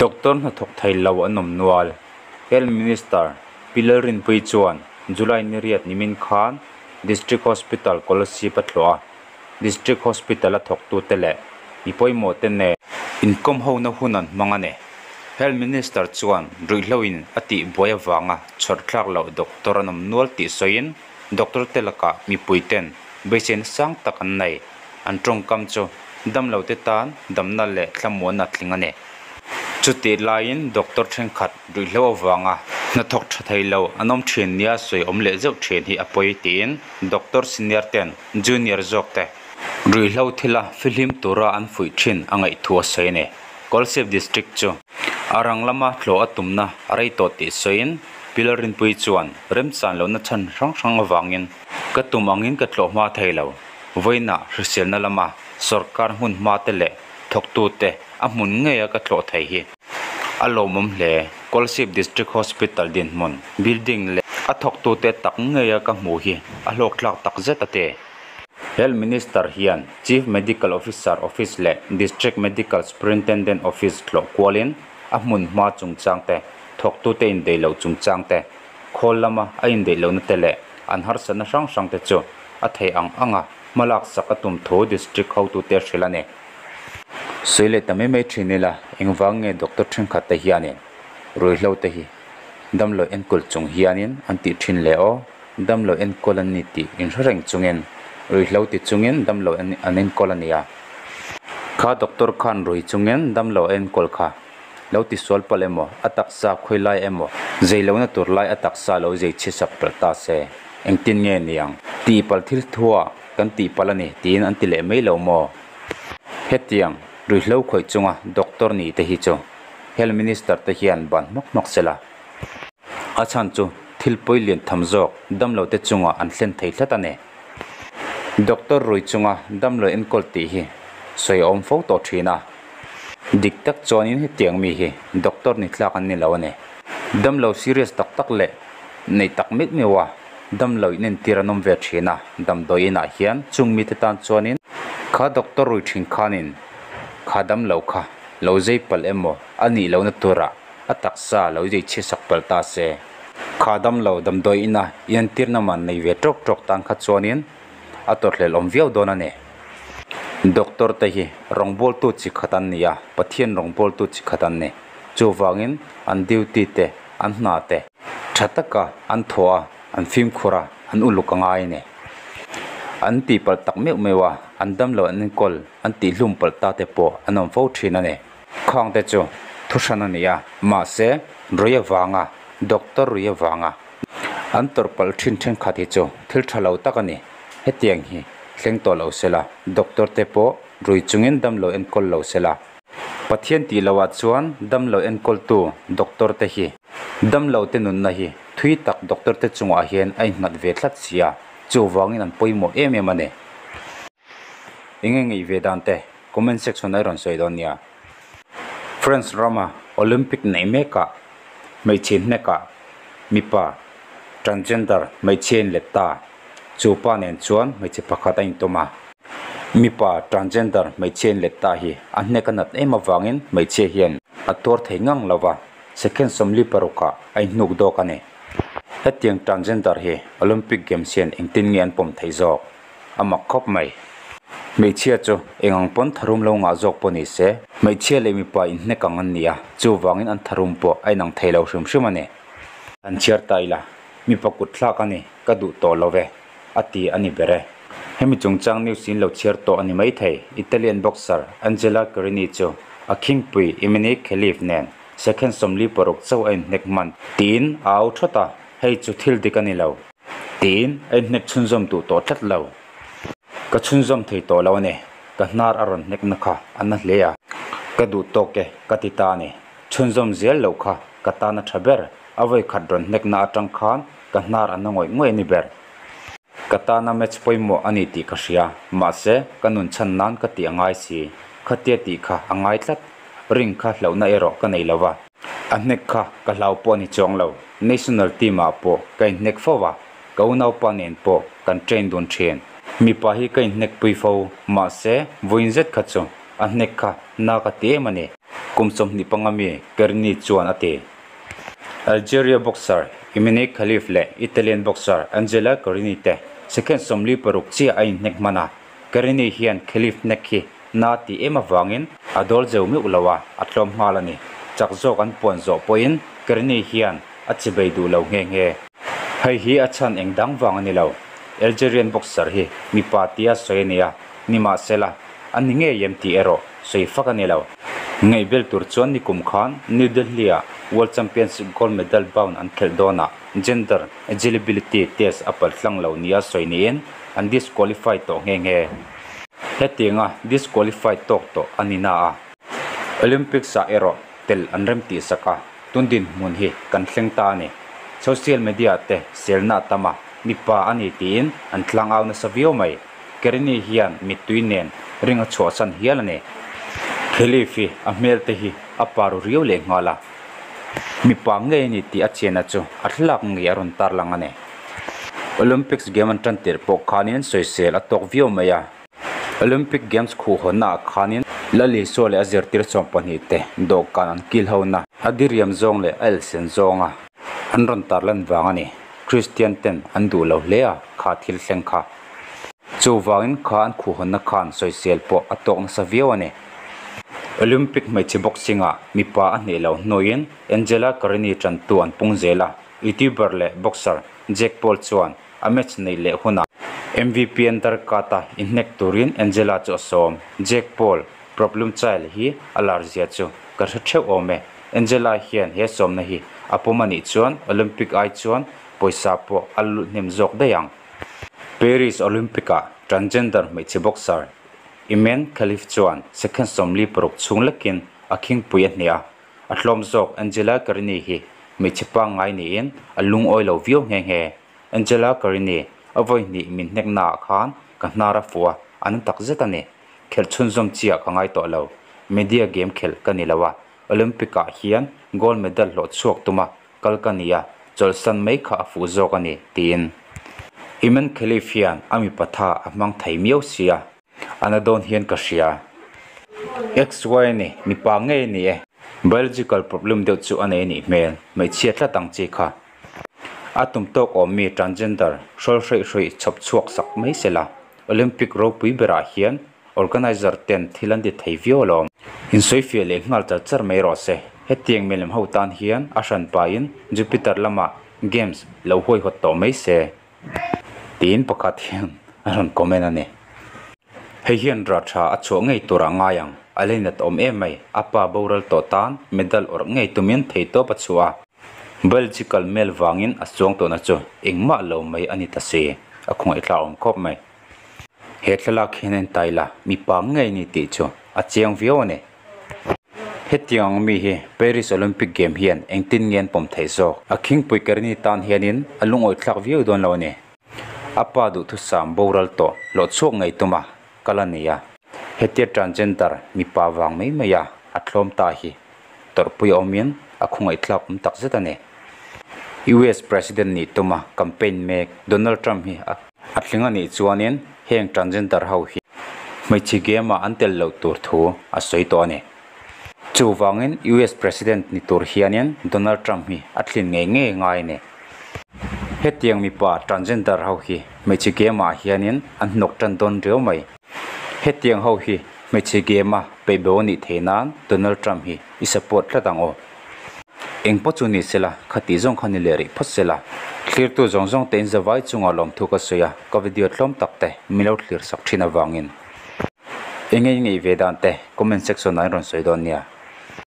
Doctor hnathawk thei lo an awm nual. Health Minister Pi Lalrinpuii chuan July ni riat nimin khan District Hospital Kolasib a tlawh a, District Hospital a thawktute leh mi pawimawhte nen inkawm hona hun an hmang a ni. Health Minister chuan ruihhloin a tihbuai avanga chhawrthlak loh doctor an awm nual tih sawiin doctor te lakah mipuiten beiseina sang tak an nei. An tawngkam chu damlote tan damna leh thlamuan a tling a ni. Chutih laiin doctor thenkhat ruihhlo avanga hnathawk tha thei lo an awm thin nia sawi awm leh zeuh thin hi a pawi tiin doctor senior ten junior zawk te ruihhlo thila fihlim tura an fuih thin a ngaihthu a sawi a ni. Kolasib district chu a rang lama tlawh a tumna a rei tawh tih sawiin Pi Lalrinpuii chuan remchan lohna chhan hrang hrang avangin ka tum angin ka tlawh hma thei lo. Vawiinah hriselna lama sorkar hmun hma te leh thawktute a hmun ngeia ka tlawh thei hi a lawmawm hle. Kolasib District Hospital dinhmun building leh a thawktute tak ngeia ka hmuh hi a hlawkthlak tak zet a ti. Health Minister hian Chief Medical Officer Office leh District Medical Superintendent Office tlawh kualin a hmun hma chungchang te, thawktute indeih loh chungchang te, khawl lama a indeih lohna te leh an harsatna hrang hrang te chu a theih ang anga hmalak sak a tum thu District hotute a hrilh a ni. Sawi leh ta mai mai thin ila, engvang nge doctor thenkhat te hianin ruihhlo te hi damlo enkawl chung hianin an tih thin le aw? Damlo enkawl an ni tih inhre reng chungin ruihhlo ti chungin damlo an enkawl a nia. Kha doctor khan rui chungin damlo a enkawl kha lo ti sual palh emaw, a taksa khawi lai emaw, zei lohna tur lai a taksa lo zei chhi sak palh ta se, engtin nge niang? Tih palh thil thua kan tih palh a ni tiin an ti leh mai lo maw? Hetiang ruihhlo khawih chunga doctor ni te hi chu Health Minister te hian ban hmawk hmawk sela. A chhan chu thil pawi lian tham zawk damlo te chungah an thlen thei tlat a ni. Doctor rui chunga damlo enkawl tih hi sawi a awm fo tawh thin a. Dik tak chuanin hetiang mi hi doctor ni tlak an ni lo a ni. Damlo serious tak tak leh nei tak meuh meuh a damlo in entir an awm ve thin a, damdawi inah hian chung mite tan chuanin kha doctor rui thin khanin kha damlo kha lo zei palh emaw a nih lohna turah a taksa lo zei chhi sak palh ta se. Kha damlo damdawi ina i entirna man nei ve tawk tawk tan kha chuanin a tawrhhlelh awm viau dawn a ni. Doctor te hi rawngbawltu chi khat an ni a, Pathian rawngbawltu chi khat an ni. Chuvangin an duty te, an hna te tha taka an thawh a, an fimkhur a, an uluk a ngai a ni. An tihpalh tak meuh meuh a, an damlo an enkawl, an tihhlum palh ta te pawh an awm fo thin a ni. Khang te chu thu hran a ni a, mahse rui avanga, doctor rui avanga an tawrh palh thin thenkhat hi chu thil tha lo tak a ni. Hetiang hi thleng tawh lo se la, doctor te pawh rui chungin damlo enkawl lo se la. Pathian tih loh ah chuan damlo enkawltu doctor te hi damlo te nunna hi thui tak doctor te chungah hian a innghat ve tlat si a, chuvangin an pawimawh em em a ni. Enge ngaih ve dan te comment section a rawn sawi dawn nia. France rama Olympic neih mekah hmeichhe hnekah mipa transgender hmeichhia in let ta. Chu pa nen chuan hmeichhe pakhat a intawm a. Mipa transgender hmeichhia in let ta hi a hnek a nat em avangin hmeichhia hian a tuar thei ngang lo va, second 46 ah a inhnuk dawk a ni. Hetiang transgender hi Olympic Games hian engtin nge an pawm theih zawk? A mak khawp mai. Hmeichhia chu eng ang pawn tharum lo ngah zawk pawh ni se, hmeichhia leh mipa inhnek ang an ni a, chuvangin an tharum pawh a inang thei lo hrim hrim a ni. Han chhiar ta ila, mipa kut thlak a ni, ka duh tawh lo ve, a ti a ni ber e. Hemi chungchang news in lo chhiar tawh a ni maithei, Italian boxer Angela Carini chu a khingpui Imene Khelif nen second 46 chauh a inhnek hman tiin a au thawt a, hei chu thil dik a ni lo. Tiin a inhnek chhunzawm duh tawh tlat lo. Ka chhunzawm thei tawh lo a ni, ka hnar a rawn hnekna kha a na hle a. Ka duh tawk e, ka ti ta a ni. Chhunzawm zel loh kha ka tan a tha ber, a vawi khat rawn hnekna atang khan ka hnar a na ngawih ngawih a ni ber. Ka tana match pawimawh a ni tih ka hria, mahse ka nun chhan nan ka tih a ngai si. Khatia tih kha a ngai tlat, ring kha hlauhna erawh ka nei lo va. A hnek kha ka hlau pawh a ni chuang lo. National team ah pawh ka inhnek fo a, ka unaupa nen pawh kan train dun thin. Mipa hi ka inhnek pui fo, mahse vawiin zet kha chu a hnek kha na ka ti em a ni. kum 25 mi Kerini chuan a ti. Algeria boxer Imene Khalif leh Italian boxer Angela Carini te second 46 chiah a inhnek hman a, Carini hian Khelif hnek hi na ti em avangin a dawl zeu meuh lo a, a tlawm nghal a ni. Chak zawk an puan zawh pawhin Carini hian a chibei duh lo nghe nghe. Hei hi a chhan eng dang vang a ni lo. Algerian boxer hi mipa tia sawi a ni a, nimahsela a ni ngei em tih erawh sawi fak a ni lo. Ngaihbel tur chuan nikum khan New Delhi-ah World Championship gold medal bound an khelh dawnah gender eligibility test a palh tlang lo nia sawi niin an disqualify tawh nghe nghe. Hetianga disqualify tawk tawh a ni na a, Olympics-ah erawh tel an rem tih sak a, tun dinhmun hi kan thleng ta a ni. Social media te selna a tam a, mipa a ni tiin an tlang au nasa viau mai. Kerini hian mittui nen ring a chhuahsan hial a ni. Khelif hi a hmel te hi a paru riau leh nghal a, mipa ngei a ni tih a chianna chu a thlalak ngei a rawn tarlang a ni. Olympics game an tan tirh pawh khanin sawisel a tawk viau mai a. Olympic Games khuhhawnna ah khanin Lal Isua leh a zirtir 12 te dawhkan an kil hona a diriam zawng leh a elsen zawnga an rawn tarlan vang a ni. Kristian ten an duh lo hle a, kha thil thleng kha. Chuvangin kha an khuhhawnna khan sawisel pawh a tawk nasa viau a ni. Olympic hmeichhe boxing ah mipa a hneh lo hnuaiin Angela Carini tantu an pung zel a, YouTuber leh boxer Jake Paul chuan a match neih leh hunah MVP an darkat a inhnek turin Angela chu a sawm. Jake Paul, Problem Child hi a lar zia chu ka hre theuh awm e. Angela hian he sawmna hi a pawm a nih chuan Olympic ai chuan pawisa pawh a lut hnem zawk daih ang. Paris Olympic-ah transgender hmeichhe boxer Imane Khelif chuan second 46 chhung lekin a khingpui a hneh a, a hlawm zawk Angela Carini hi hmeichhe pangngai niin a lungawi lo viau nghe nghe. Angela Carini, a vawi hnih min hnek naah khan ka hnar a fuh a, an tak zet a ni. Khelh chhunzawm chiah ka ngai tawh lo. Media game khelh ka ni lo a, Olympic-ah hian gold medal hlawh chhuak tuma kal ka ni a, chawlhsan mai kha a fuh zawk a ni, tiin. Imane Khelif hian a mipa tha a hmang thei miau si a, a na dawn hian ka hria. XY a ni, mipa ngei a ni e. Biological problem deuh chu a nei a nih hmel, hmeichhia tlat ang chi kha. A tum tawk awm mi transgender hrawl hreih hreih chhawp chhuak sak mai se la, Olympic ropui berah hian organizer ten thil an ti thei viau alawm. Insawifiah leh nghal char char mai rawh se. Hetiang milem ho tan hian a hran pahin Jupiter lamah games lo huaihawt tawh mai se tiin pakhat hian a rawn comment a ni. Hei hian rah tha a chhuah ngei tur a ngai ang, a leinat awm em mai, a pa boral tawh tan medal awrh ngei tumin theihtawp a chhuah a. Biological male vangin a chuang tawhna chu engmah lo mai a ni ta si, a khawngaih awm khawp mai. He thlalak hian en ta ila mipa ngei ni tih chu a chiang viau a ni. Hetiang ang mi hi Paris Olympic game hian engtin nge an pawm theih zawk? A khingpui Kerini tan hianin a lungawi thlak viau dawn lo a ni. A pa duhthusam boral tawh hlawh chhuak ngei tuma kal a ni a. Hetia transgender mipa vang mai mai a a tlawm ta hi tawrhpui awmin a khawngaih thlak awm tak zet a ni. US President nih tuma campaign mek Donald Trump hi a tling a nih chuanin heng transgender ho hi hmeichhe game ah an tel loh tur thu a sawi tawh a ni. Chuvangin US President ni tur hianin Donald Trump hi a tlin ngei ngei ngai a ni. Hetiang mipa transgender ho hi hmeichhe game ah hianin an hnawk tan dawn riau mai. Hetiang ho hi hmeichhe game a peihbo a nih theih nan Donald Trump hi i support tlat ang aw. Eng pawh chu ni sela, khati zawng kha ni leh rih phawt sela. Thlirtu zawng zawng te in zavai chungah lawmthu ka sawi a, ka video tlawm tak te min lo thlir sak thin avangin. Eng nge i ngaih ve dan te comment section ah in rawn sawi dawn nia.